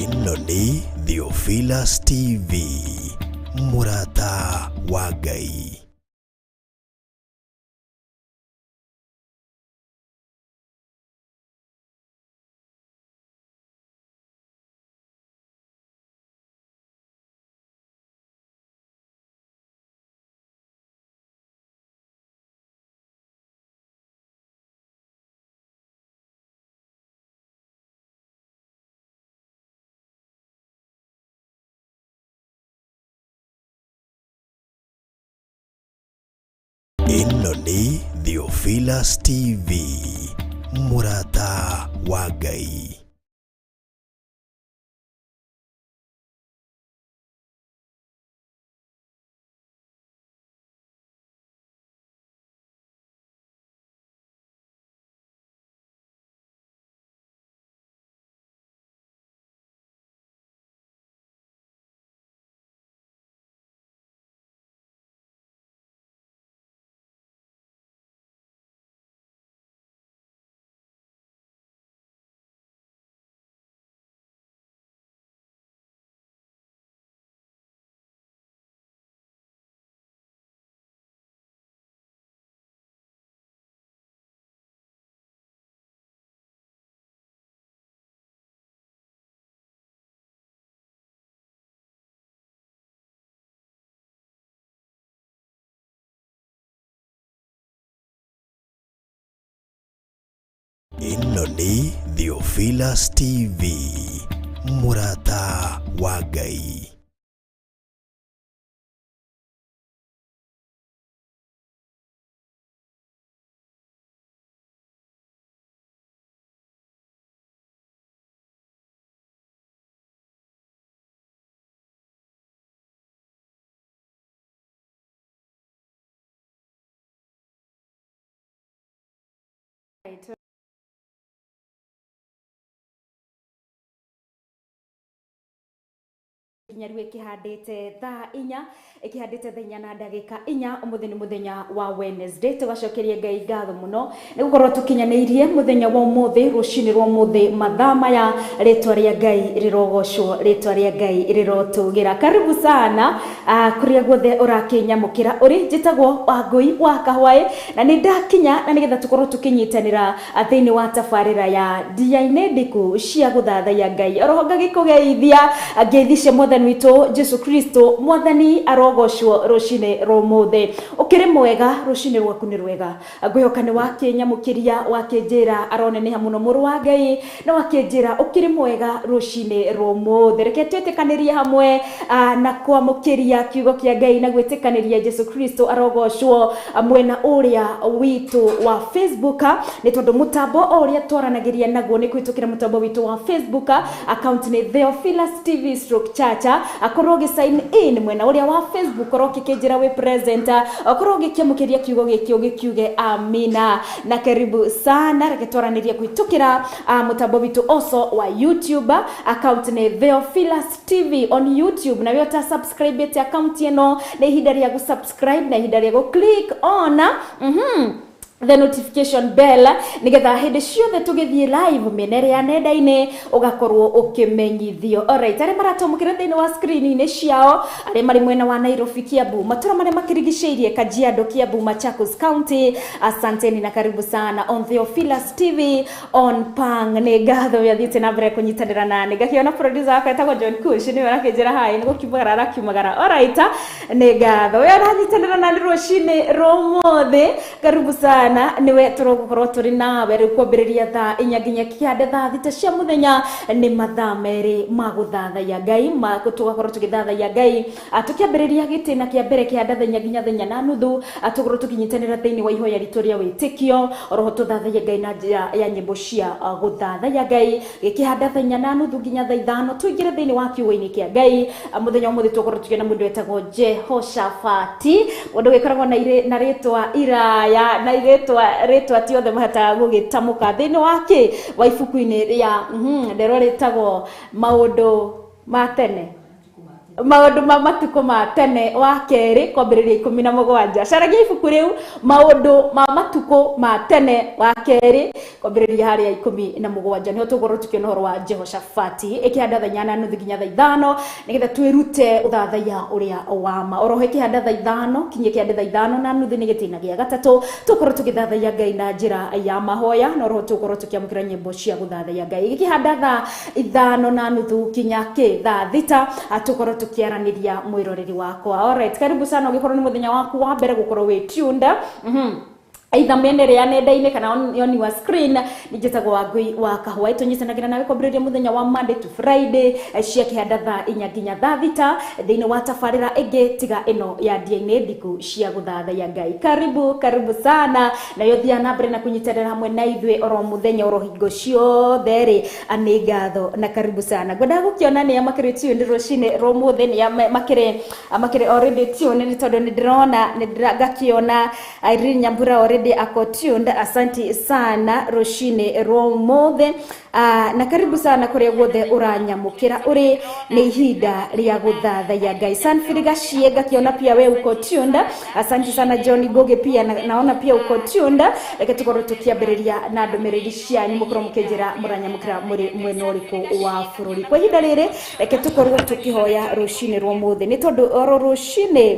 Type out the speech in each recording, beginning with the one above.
Ĩno nĩ Theophilus TV, mũrata wa Ngai. Ĩno nĩ Theophilus TV, mũrata wa Ngai. Ĩno nĩ Theophilus TV, mũrata wa Ngai. Nginya rĩu ĩkĩhandĩte thaa 4, ĩkĩhandĩte thaa 4 na ndagĩka 4. Ũmũthĩ nĩ mũthenya wa Wednesday. Tũgacokeria Ngai ngatho mũno nĩ gũkorwo tũkinyanĩirie mũthenya wa ũmũthĩ, rũcinĩ rwa ũmũthĩ, mathaa maya. Rĩtwa rĩa Ngai rĩrogocwo, rĩtwa rĩa Ngai rĩrotũgĩra. Karibu sana kũrĩa guothe ũrakĩnyamũkĩra ũrĩ. Njĩtagwo Wangũi wa Kahwaĩ na nĩ ndakinya na nĩgetha tũkorwo tũkĩnyitanĩra thĩinĩ wa tabarĩra ya Ndia-inĩ Ndiku cia gũthathaiya Ngai. Oroho ngagĩkũgeithia ngeithi cia Mwathani witũ Jesu Kristo. Mwathani arogocwo. Rũcinĩ rwa ũmũthĩ ũkĩrĩ mwega? Rũcinĩ rwaku nĩ rwega? Ngwĩhoka nĩ wakĩnyamũkĩria, wakĩnjĩra aroneneha mũno mũrũ wa Ngai, na wakĩnjĩra ũkĩrĩ mwega rũcinĩ rwa ũmũthĩ. Reke twĩtĩkanĩrie hamwe na kwamũkĩria kiugo kĩa Ngai na gwĩtĩkanĩria Jesu Kristo arogocwo mwena ũrĩa witũ wa Facebook, nĩ tondũ mũtambo o ũrĩa twaranagĩria naguo nĩ kũhĩtũkĩra mũtambo witũ wa Facebook. Account nĩ Theophilus TV/Chacha. Akorwo ũgĩ sign in mwena ũrĩa wa Facebook, korwo ũkĩkĩnjĩra wĩ present, okorwo ũgĩkĩamũkĩria kiugo gĩkĩ, ũgĩkiuge amina na karibu sana. Reke twaranĩrie kũhĩtũkĩra mũtambo witũ also wa YouTube. Account nĩ Theophilus TV on YouTube. Na we ũta subscribe account ĩno, nĩ ihinda rĩa gũ subscribe na ihinda rĩa gũ click on the notification bell, nigetha hĩndĩ ciothe tũgĩthiĩ live mĩena ĩrĩa ya nenda-inĩ ũgakorwo ũkĩmenyithio. Alright, arĩa maratwamũkĩra thĩinĩ wa screen-inĩ ciao, arĩa marĩ mwena wa Nairobi, Kiambu, matũra marĩa makĩrigicĩirie, Kajiado, Kiambu, Machakos County, asanteni na karibu sana on Theophilus TV on Pang. Nĩ ngatho athiĩte na mbere kũnyitanĩra nani. Ngakĩona producer wakwa etagwo John Kush, nĩwe arakĩnjĩra hi, nĩ gũkiumagara arakiumagara. Alright, nĩ ngatho we aranyitanĩra nani rũcinĩ rwa ũmũthĩ. Karibu sana, nĩwe tũrogũkorwo tũrĩ nawe rĩu kwambĩrĩria thaa 4 nginya kĩhande thaa 6 cia mũthenya. Nĩ mathaa 2 ma gũthathaiya Ngai, ma tũgakorwo tũgĩthathaiya Ngai. Tũkĩambĩrĩria gĩtĩna kĩa mbere kĩhanda thaa 4 nginya thaa 4:30, tũkorwo tũkĩnyitanĩra thĩinĩ wa ihoya ritũ rĩa wĩtĩkio, oroho tũthathaiye Ngai na njĩra ya nyĩmbo cia gũthathaiya Ngai. Gĩkĩhanda thaa 4:30 nginya thaa 5, tũingĩre thĩinĩ wa kiugo-inĩ kĩa Ngai. Mũthenya wa ũmũthĩ tũgũkorwo tũkĩona mũndũ wetagwo Jehoshafati, mũndũ wĩkoragwo na rĩtwa iraya na rĩtwa rĩtwa ti othe mahotaga gũgĩtamũka, thĩinĩ wa kĩ wa ibuku-inĩ rĩa rĩrĩa rĩtagwo Maũndũ ma Tene, Maũndũ ma Matukũ ma Tene wa Kerĩ, kwambĩrĩria 17. Caragia ibuku rĩu, Maũndũ ma Matukũ ma Tene wa Kerĩ. Kwambĩrĩria harĩa 17 nĩho tũgũkorwo tũkĩona ũhoro wa Jehoshafati ĩkĩhanda thaa 8:30 nginya thaa 5 nĩgetha twĩrute ũthathaiya ũrĩa wa ma. Oroho ĩkĩhanda thaa 5 kinya ĩkĩhanda thaa 5:30 nĩ gĩtĩna gĩa gatatũ tũkorwo tũgĩthathaiya Ngai na njĩra ya mahoya na oroho tũkorwo tũkĩamũkĩra nyĩmbo cia gũthathaiya Ngai. Gĩkĩhanda thaa 5:30 kinya kĩ thaa 6 tũkorwo tũkĩaranĩria mwĩroreri wakwa. Alright, karibu sana ũgĩkorwo nĩ mũthenya waku wa mbere gũkorwo wĩ tuned. Either mĩena ya nenda-inĩ kana on your screen nĩ njĩtagwo Wangui wa Kahũa. Tũnyitanagĩra nawe kwambĩrĩria mũthenya wa Monday to Friday cia kĩhanda thaa 4 nginya thaa 6 thĩinĩ wa tabarĩra ĩngĩ tiga ĩno ya Ndia-inĩ Ndiku cia gũthathaiya Ngai. Karibu karibu sana nayo thia na mbere na kũnyitanĩra hamwe na ithuĩ oro mũthenya oro hingo ciothe rĩ, nĩ ngatho na karibu sana. Ngwendaga gũkĩona nĩa makĩrĩ tuned rũcinĩ rwa ũmũthĩ, nĩa makĩrĩ already tuned, nĩ tondũ nĩ ndĩrona ngakĩona Irene Nyambura already ako tuned. Asante sana rũcinĩ rwa ũmũthĩ, na karibu sana kũrĩa guothe ũranyamũkĩra ũrĩ, nĩ ihinda rĩa gũthathaiya Ngai. Sanfiri Gachie ngakĩona pia we uko tuned. Asante sana John Ngugi pia naona pia uko tuned. Reke tũkorwo tũkĩambĩrĩria na ndũmĩrĩri cianyu mũkorwo mũkĩnjĩra mũranyamũkĩra mũrĩ mwena ũrĩkũ wa bũrũri. Kwa ihinda rĩrĩ reke tũkorwo tũkĩhoya rũcinĩ rwa ũmũthĩ, nĩ tondũ oro rũcinĩ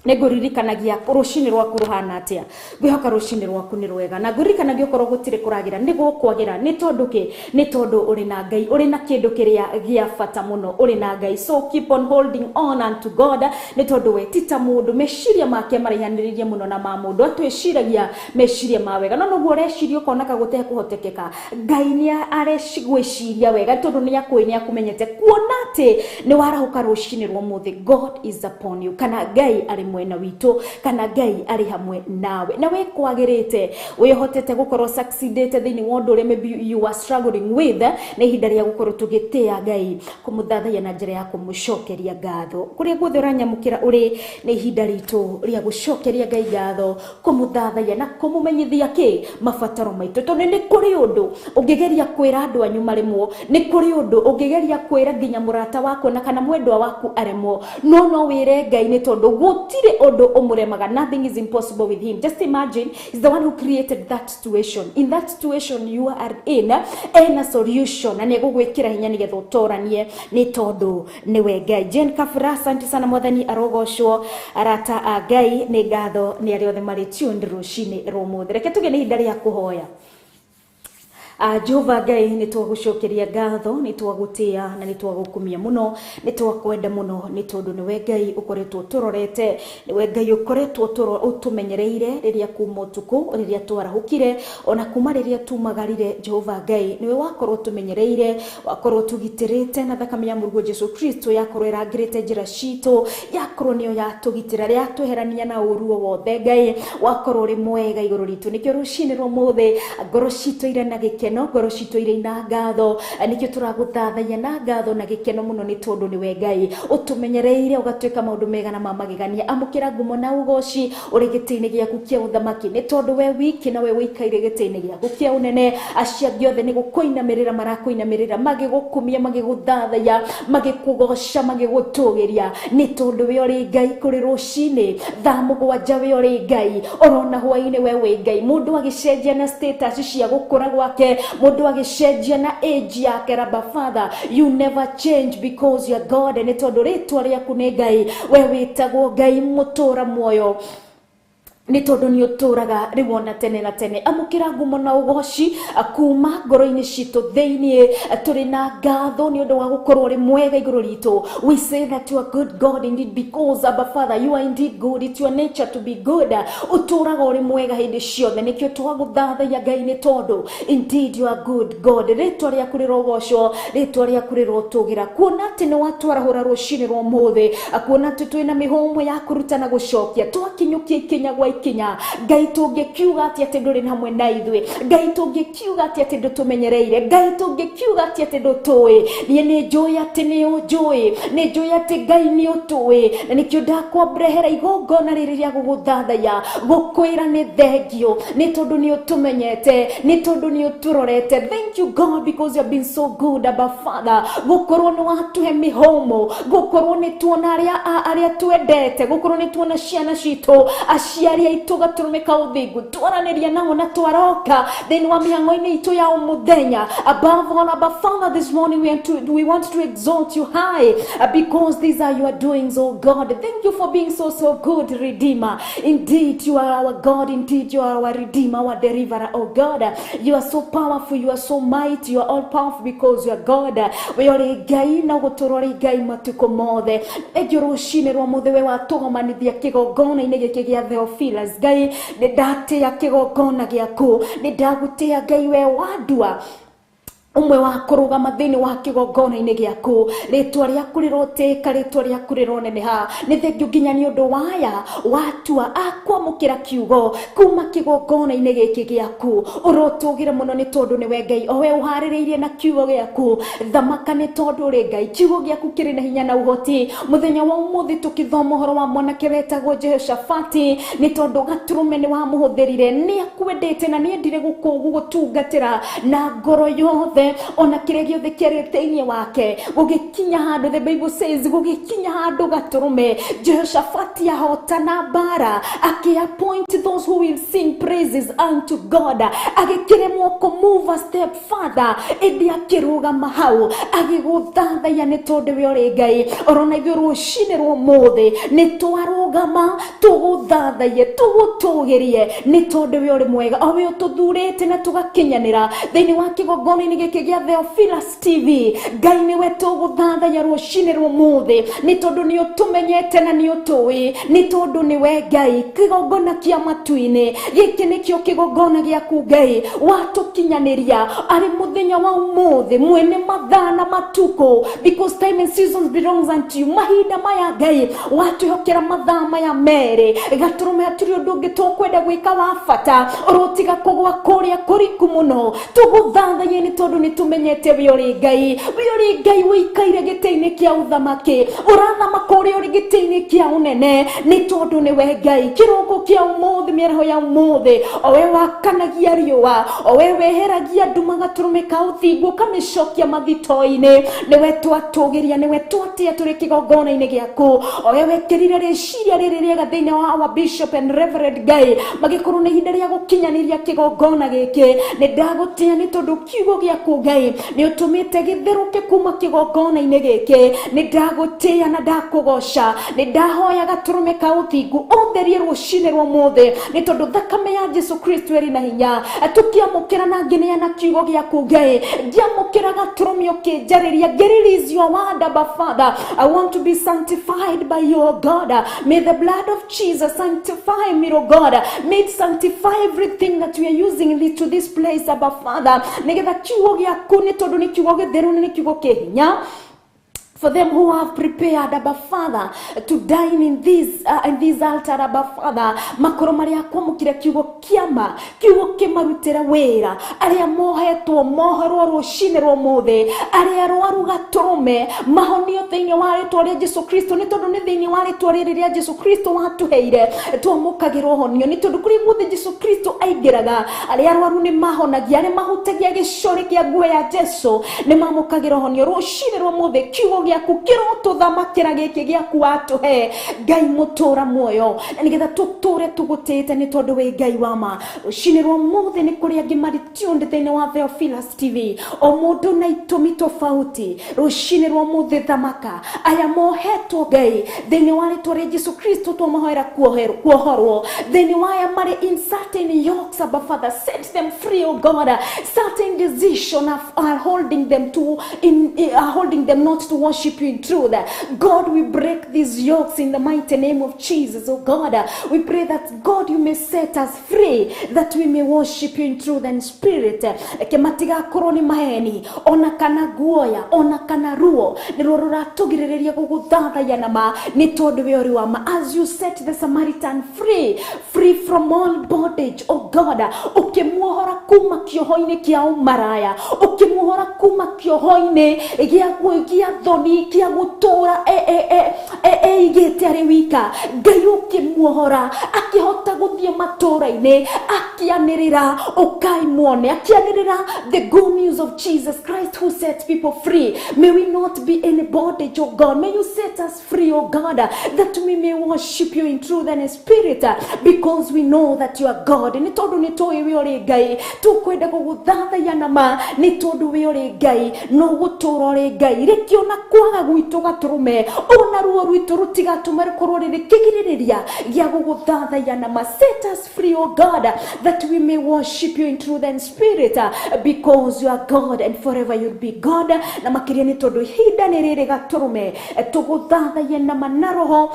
nĩngũririkanagia rũcinĩ rwaku rũhana atĩa. Ngwĩhoka rũcinĩ rwaku nĩ rwega na ngũririkanagia okorwo gũtirĩ kũragĩra nĩ gũkwagĩra. Nĩ tondũ kĩ? Nĩ tondũ ũrĩ na Ngai, ũrĩ na kĩndũ kĩrĩa gĩa bata mũno, ũrĩ na Ngai. So keep on holding on unto God, nĩ tondũ we ti ta mũndũ, meciria make maraihanĩrĩirie mũno na ma mũndũ. Atwĩciragia meciria ma wega, no noguo ũreciria ũkona ka gũtekũhotekeka, Ngai nĩ arecigwĩciria wega tondũ nĩ akũĩ, nĩ akũmenyete. Kuona atĩ nĩ warahũka rũcinĩ rwa ũmũthĩ, God is upon you, kana Ngai arĩ mwena witũ, kana Ngai arĩ hamwe nawe, na we kwagĩrĩte wĩhotete gũkorwo succeedete thĩinĩ wa ũndũ ũrĩa maybe you are struggling with. Nĩ ihinda rĩa gũkorwo tũgĩtĩa Ngai, kũmũthathaiya na njĩra ya kũmũcokeria ngatho. Kũrĩa guothe ũranyamũkĩra ũrĩ, nĩ ihinda ritũ rĩa gũcokeria Ngai ngatho, kũmũthathaiya na kũmũmenyithia kĩ mabataro maitũ. Tondũ nĩ kũrĩ ũndũ ũngĩgeria kwĩra andũ anyu maremwo, nĩ kũrĩ ũndũ ũngĩgeria kwĩra nginya mũrata waku na kana mwendwa waku aremwo, no wĩre Ngai, nĩ tondũ gũtirĩ ũndũ ũmũremaga. Nothing is impossible with him. Just imagine, he's the one who created that situation. In that situation you are in, ena solution na nĩegũgwĩkĩra hinya nĩgetha ũtoranie, nĩ tondũ nĩwe Ngai. Jane Kabura, asante sana, mwathani arogocwo. Arata a Ngai, nĩ ngatho nĩ arĩa othe marĩ tuned rũcinĩ rwa ũmũthĩ. Reke tũgĩe na ihinda rĩa kũhoya. Jehova Ngai, nĩ twagũcokeria ngatho, nĩ twagũtĩa na nĩ twagũkumia mũno, nĩ twakwenda mũno, nĩ tondũ nĩwe Ngai ũkoretwo tũrorete, nĩwe Ngai ũkoretwo ũtũmenyereire rĩrĩa kuma ũtukũ rĩrĩa twarahũkire, ona kuma rĩrĩa tumagarire. Jehova Ngai, nĩwe wakorwo tũmenyereire, wakorwo tũgitĩrĩte na thakame ya mũrũguo Jesu Kristo yakorwo ĩrangĩrĩte njĩra citũ, yakorwo nĩyo yatũgitĩra, yatweherania na ũru o wothe. Ngai, wakorwo ũrĩ mwega igũrũ ritũ. Nĩkĩo rũcinĩ rwa ũmũthĩ ngoro citũ irĩ na gĩkeno, ngoro citũ irĩ na ngatho, nĩkĩo tũragũthathaiya na ngatho na gĩkeno mũno, nĩ tondũ nĩwe Ngai ũtũmenyereire ũgatuĩka maũndũ mega na ma magegania. Amũkĩra ngumo na ũgoci ũrĩ gĩtĩ-inĩ gĩaku kĩa ũthamaki, nĩ tondũ we wiki na we ũikaire gĩtĩ-inĩ gĩaku kĩa ũnene. Acio angĩ othe nĩ gũkũinamĩrĩra marakũinamĩrĩra, magĩgũkumia, magĩgũthathaiya, magĩkũgoca, magĩgũtũgĩria, nĩ tondũ we ũrĩ Ngai. Kũrĩ rũcinĩ thaa 7 we ũrĩ Ngai, orona hwaĩ-inĩ we wĩ Ngai. Mũndũ agĩcenjia na status cia gũkũra gwake, mũndũ agĩcenjia na age yake, Abba Father, you never change because you are God, nĩ tondũ rĩtwa rĩaku nĩ Ngai. We wĩtagwo Ngai mũtũra muoyo, nĩ tondũ nĩ ũtũraga rĩu ona tene na tene. Amũkĩra ngumo na ũgoci kuma ngoro-inĩ citũ thĩiniĩ, tũrĩ na ngatho nĩ ũndũ wa gũkorwo ũrĩ mwega igũrũ ritũ. We say that you are good God indeed, because Abba Father, you are indeed good. It's your nature to be good. Ũtũraga ũrĩ mwega hĩndĩ ciothe, nĩkĩo twagũthathaiya Ngai, nĩ tondũ indeed you are good God. Rĩtwa rĩaku rĩrogocwo, rĩtwa rĩaku rĩrotũgĩra. Kuona atĩ nĩ watwarahũra rũcinĩ rwa ũmũthĩ, kuona atĩ twĩna mĩhũmũ ya kũruta na gũcokia, twakinyũkia ikinya gwa ikinya, Ngai tũngĩkiuga atĩ atĩ ndũrĩ hamwe na ithuĩ? Ngai tũngĩkiuga atĩ atĩ ndũtũmenyereire? Ngai tũngĩkiuga atĩ atĩ ndũtũĩ? Niĩ nĩ njũĩ atĩ nĩ ũnjũĩ, nĩ njũĩ atĩ Ngai nĩ ũtũĩ, na nĩkĩo ndakwambrehera igongona rĩrĩ rĩa gũgũthathaiya, gũkwĩra nĩ thengio, nĩ tondũ nĩ ũtũmenyete, nĩ tondũ nĩ ũtũrorete. Thank you God, because you have been so good, Abba Father. Gũkorwo nĩ watuhe mĩhũmũ, gũkorwo nĩ tuona arĩa twendete, gũkorwo nĩ tuona ciana citũ, aciari Aciari aitũ gatũrũme ka ũthingu twaranĩria nao na twaroka thĩinĩ wa mĩhang'o-inĩ itũ ya mũthenya. Above all, Abba Father, this morning we want to exalt you high, because these are your doings, oh God. Thank you for being so, so good, Redeemer. Indeed, you are our God. Indeed, you are our Redeemer, our Deliverer, oh God. You are so powerful. You are so mighty. You are all powerful because you are God. We are Ngai na gũtũũra ũrĩ Ngai matukũ mothe. Thengiũ rũcinĩ rwa mũthĩ we watũgomanithia kĩgongona-inĩ gĩkĩ gĩa Theophilus. Ngai, nĩ ndatĩa kĩgongona gĩaku, nĩ ndagũtĩa Ngai we wandua umwe wa kũrũgama thĩinĩ wa kĩgongona-inĩ gĩaku. Rĩtwa rĩaku rĩrotĩka, rĩtwa rĩaku rĩroneneha. Nĩ thengiũ nginya nĩ ũndũ waya watua akwamũkĩra kiugo kuma kĩgongona-inĩ gĩkĩ gĩaku. Ũrotũgĩre mũno nĩ tondũ nĩwe Ngai o we ũharĩrĩirie na kiugo gĩaku. Thamaka nĩ tondũ ũrĩ Ngai, kiugo gĩaku kĩrĩ na hinya na ũhoti. Mũthenya wa ũmũthĩ tũkĩthoma ũhoro wa mwanake wetagwo Jehoshafati, nĩ tondũ gatũrũme nĩ wamũhũthĩrire, nĩ akwendete na nĩ endire gũgũtungatĩra na ngoro yothe ona kĩrĩa gĩothe kĩarĩ thĩinĩ wake. Gũgĩkinya handũ, the Bible says, gũgĩkinya handũ gatũrũme Jehoshafati ahotana mbara, akĩ-appoint those who will sing praises unto God. Agĩkĩremwo kũ move a step further, ĩndĩ akĩrũgama hau agĩgũthathaiya nĩ tondũ we ũrĩ Ngai. Orona ithuĩ rũcinĩ rwa ũmũthĩ nĩ twarũgama tũgũthathaiye, tũgũtũgĩrie nĩ tondũ we ũrĩ mwega, o we ũtũthurĩte na tũgakinyanĩra thĩinĩ wa kĩgongona-inĩ gĩkĩ gĩa Theophilus TV. Ngai nĩwe tũgũthathaiya rũcinĩ rwa ũmũthĩ nĩ tondũ nĩ ũtũmenyete na nĩ ũtũĩ, nĩ tondũ nĩwe Ngai. Kĩgongona kĩa matu-inĩ gĩkĩ nĩkĩo kĩgongona gĩaku Ngai watũkinyanĩria arĩ mũthenya wa ũmũthĩ, mwene mathaa na matukũ, because time and seasons belongs unto you. Mahinda maya Ngai watwĩhokera mathaa maya merĩ gatũrũme, hatirĩ ũndũ ũngĩ tũkwenda gwĩka wa bata ũrotiga kũgwa kũrĩa kũriku mũno. Tũgũthathaiye nĩ tondũ nĩ tũmenyete we ũrĩ Ngai, we ũrĩ Ngai ũikaire gĩtĩ-inĩ kĩa ũthamaki, ũrathamaka ũrĩa ũrĩ gĩtĩ-inĩ kĩa ũnene nĩ tondũ nĩwe Ngai. Kĩroko kĩa ũmũthĩ, mĩaraho ya ũmũthĩ, o we wakanagia riũa, o we weheragia nduma gatũrũme ka ũthingu ũkamĩcokia mathito-inĩ, nĩwe twatũgĩria, nĩwe twatĩa tũrĩ kĩgongona-inĩ gĩaku. O we wekĩrire rĩciria rĩrĩ rĩega thĩinĩ wa our bishop and reverend Ngai, magĩkorwo na ihinda rĩa gũkinyanĩria kĩgongona gĩkĩ. Nĩ ndagũtĩa nĩ tondũ kiugo gĩaku Ngai nĩ ũtũmĩte gĩtherũke kuma kĩgongona-inĩ gĩkĩ. Nĩ ndagũtĩa na ndakũgoca, nĩ ndahoya gatũrũme ka ũthingu ũtherie rũcinĩ rwa ũmũthĩ nĩ tondũ thakame ya Jesu Kristo ĩrĩ na hinya. Tũkĩamũkĩra na ngĩneana kiugo gĩaku Ngai, ngĩamũkĩra gatũrũme ũkĩnjarĩria, ngĩ-release your word, Abba Father. I want to be sanctified by your God. May the blood of Jesus sanctify me, O God. May it sanctify everything that we are using to this place, Abba Father, nĩgetha kiugo gĩaku nĩ tondũ nĩ kiugo gĩtheru na nĩ kiugo kĩ hinya. For them who have prepared, Abba Father, to dine in this altar, Abba Father, makorwo marĩa kwamũkĩra kiugo kĩama, kiugo kĩmarutĩra wĩra, arĩa mohetwo mohorwo rũcinĩ rwa ũmũthĩ, arĩa arwaru gatũrũme mahonio thĩinĩ wa rĩtwa rĩa Jesu Kristo, nĩ tondũ nĩ thĩinĩ wa rĩtwa rĩrĩ rĩa Jesu Kristo watũheire twamũkagĩrwo honio, nĩ tondũ kũrĩa guothe Jesu Kristo aingĩraga arĩa arwaru nĩ mahonagia, arĩa mahutagia gĩcũrĩ kĩa nguo ya Jesu nĩ mamũkagĩra honio. Rũcinĩ rwa ũmũthĩ kiugo gĩaku kĩrotũthamakĩra gĩkĩ gĩaku watũhe Ngai mũtũra muoyo, na nĩgetha tũtũre tũgũtĩĩte nĩ tondũ wĩ Ngai wa ma. Rũcinĩ rwa ũmũthĩ nĩ kũrĩ angĩ marĩ tuned thĩinĩ wa Theophilus TV, o mũndũ na itũmi tofauti. Rũcinĩ rwa ũmũthĩ thamaka aya mohetwo Ngai thĩinĩ wa rĩtwa rĩa Jesu Kristo, twamahoera kuohorwo thĩinĩ wa aya marĩ in certain yokes, Abba Father, set them free, oh God. Certain decision are holding them to in are holding them not to worship you in truth. God, we break these yokes in the mighty name of Jesus, oh God. We pray that, God, you may set us free, that we may worship you in truth and spirit. Reke matigakorwo nĩ maheni ona kana guoya ona kana ruo nĩruo rũratũgirĩrĩria gũgũthathaiya na ma, nĩ tondũ we ũrĩ wa ma. As you set the Samaritan free, free from all bondage, oh God, ũkĩmuohora kuma kĩoho-inĩ kĩa ũmaraya, ũkĩmuohora kuma kĩoho-inĩ gĩa thoni. Gĩtũmi kĩa gũtũra eigĩte arĩ wika, Ngai ũkĩmuohora akĩhota gũthiĩ matũra-inĩ akĩanĩrĩra ũkai muone, akĩanĩrĩra the good news of Jesus Christ who sets people free. May we not be in bondage, oh God. May you set us free, oh God, that we may worship you in truth and in spirit, because we know that you are God. Nĩ tondũ nĩ tũĩ we ũrĩ Ngai, tũkwenda gũgũthathaiya na ma, nĩ tondũ we ũrĩ Ngai, no gũtũra ũrĩ Ngai. Reke ona kwaga gwitũ gatũrũme, ona ruo rwitũ rũtigatũme rũkorwo rĩrĩ kĩgirĩrĩria gĩa gũgũthathaiya na ma. Set us free, oh God, that we may worship you in truth and spirit, because you are God and forever you'll be God. Na makĩria nĩ tondũ ihinda nĩ rĩrĩ gatũrũme tũgũthathaiye na ma na roho,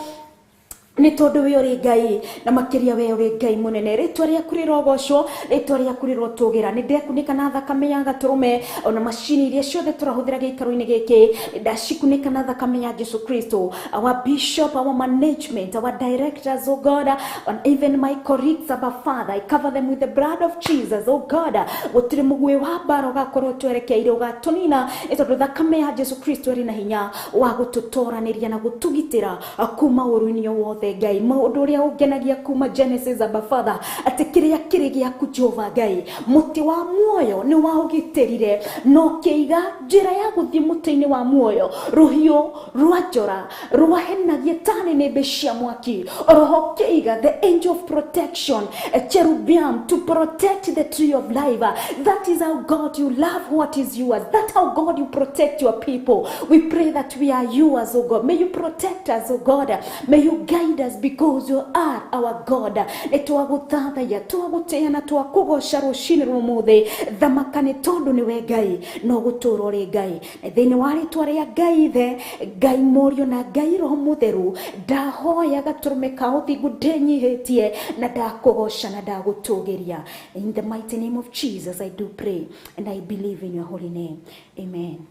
nĩ tondũ we ũrĩ Ngai, na makĩria we ũrĩ Ngai mũnene. Rĩtwa rĩaku rĩrogocwo, rĩtwa rĩaku rĩrotũgĩra. Nĩ ndekunĩka na thakame ya gatũrũme, ona macini iria ciothe tũrahũthĩra gĩikaro-inĩ gĩkĩ ndacikunĩka na thakame ya Jesu Kristo. Our bishop, our management, our directors, oh God, and even my colleagues, Abba Father, I cover them with the blood of Jesus, oh God. Gũtirĩ mũguĩ wa mbara ũgakorwo twerekeire ũgatũnina, nĩ tondũ thakame ya Jesu Kristo ĩrĩ na hinya wa gũtũtoranĩria na gũtũgitĩra kuma ũru-inĩ o wothe. Ngai, maũndũ ũrĩa ũngenagia kuma Genesis, Abba Father, atĩ kĩrĩa kĩrĩ gĩaku Jehova Ngai, mũtĩ wa muoyo nĩ waũgitĩrire na ũkĩiga njĩra ya gũthiĩ mũtĩ-inĩ wa muoyo. Rũhiũ rwa njora rwahenagia ta nĩnĩmbĩ cia mwaki, oroho ũkĩiga the angel of protection, cherubim, to protect the tree of life. That is how God you love what is yours. That's how God you protect your people. We pray that we are yours, oh God. May you protect us, oh God. May you guide us, because you are our God. Nĩ twagũthathaiya, twagũtĩĩa na twakũgoca rũcinĩ rwa ũmũthĩ. Thamaka nĩ tondũ nĩwe Ngai, no gũtũũra ũrĩ Ngai. Na thĩinĩ wa rĩtwa rĩa Ngai Ithe, Ngai Mũriũ na Ngai Roho Mũtheru, ndahoya gatũrũme ka ũthingu ndĩnyihĩtie na ndakũgoca na ndagũtũgĩria. In the mighty name of Jesus I do pray and I believe in your holy name. Amen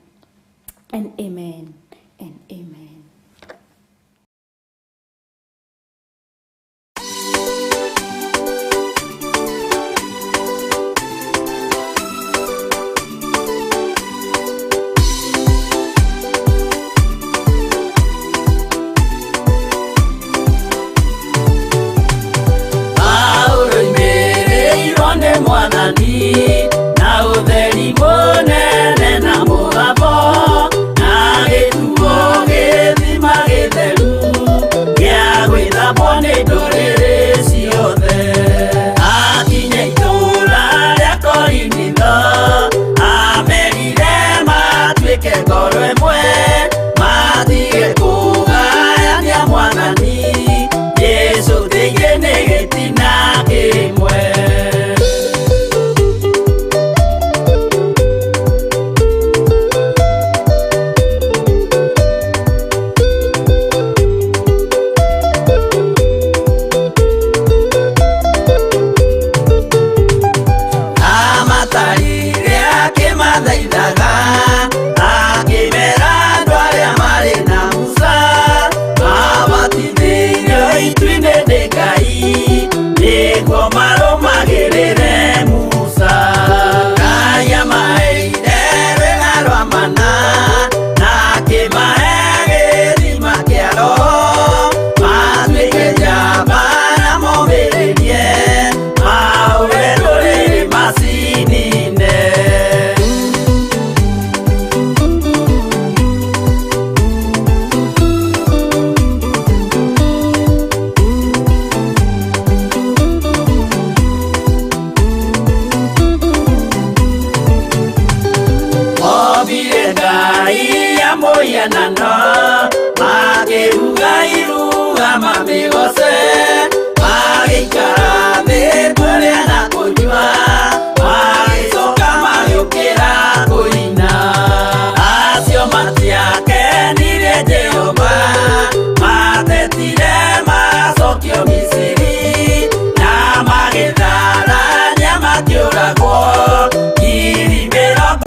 and amen and amen. Paulo imĩrĩirwo nĩ Mwathani na ũtheri mũnene na mũgambo, na gĩtuo gĩthima gĩtheru gĩa gwĩthambwo nĩ ndũrĩrĩ ciothe. Akinya itũũra rĩa Korinitho, amerire matuĩke ngoro ĩmwe, matige kũgayania Mwathani Jesũ thĩinĩ nĩ gĩtina kĩmwe. Amatarire akĩmathaithaga, akĩmera andũ arĩa marĩ na Musa, mabatithĩirio itu-inĩ nĩ Ngai, nĩguo marũmagĩrĩre Musa. Ngai amaheire rwĩga rwa mana, na akĩmahe gĩthima kĩa Roho, matuĩke njamba na momĩrĩrie, mahũre ndũrĩrĩ macinine. Ombire Ngai ya mũhianano, makĩruga iruga mamĩgoce, magĩikara thĩ kũrĩa na kũnyua, magĩcoka magĩũkĩra kũina. Acio matiakenirie Jehova, matetire macokio Misiri, na magĩtharania makĩũragwo 20,000.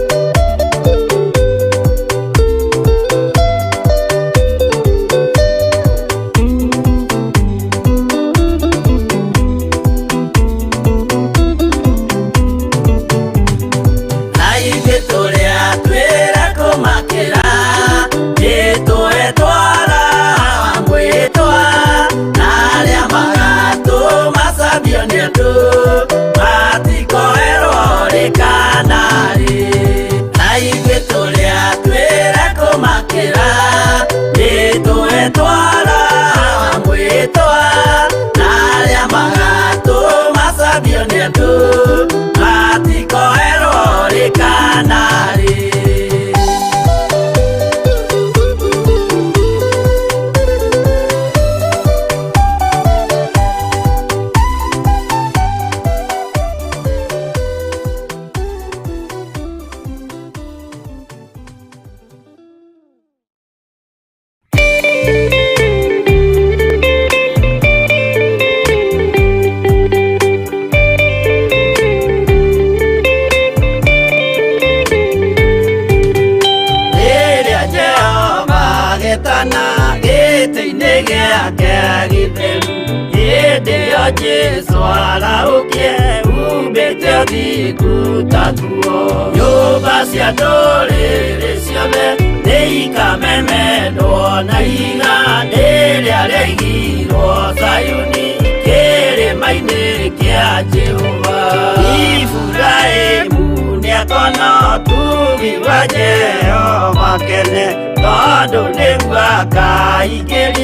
Gĩtheru. Hĩndĩ ĩyo Jesũ arahũkie umbĩte ũthingu ta nguo. Nyũmba cia ndũrĩrĩ ciothe nĩikamemendwo na ihiga rĩrĩa rĩaigirwo Zayuni, kĩrĩma-inĩ kĩa Jehova. Iburahĩmu nĩakona ũtugi wa Jehova kene, tondũ nĩguo akaingĩria.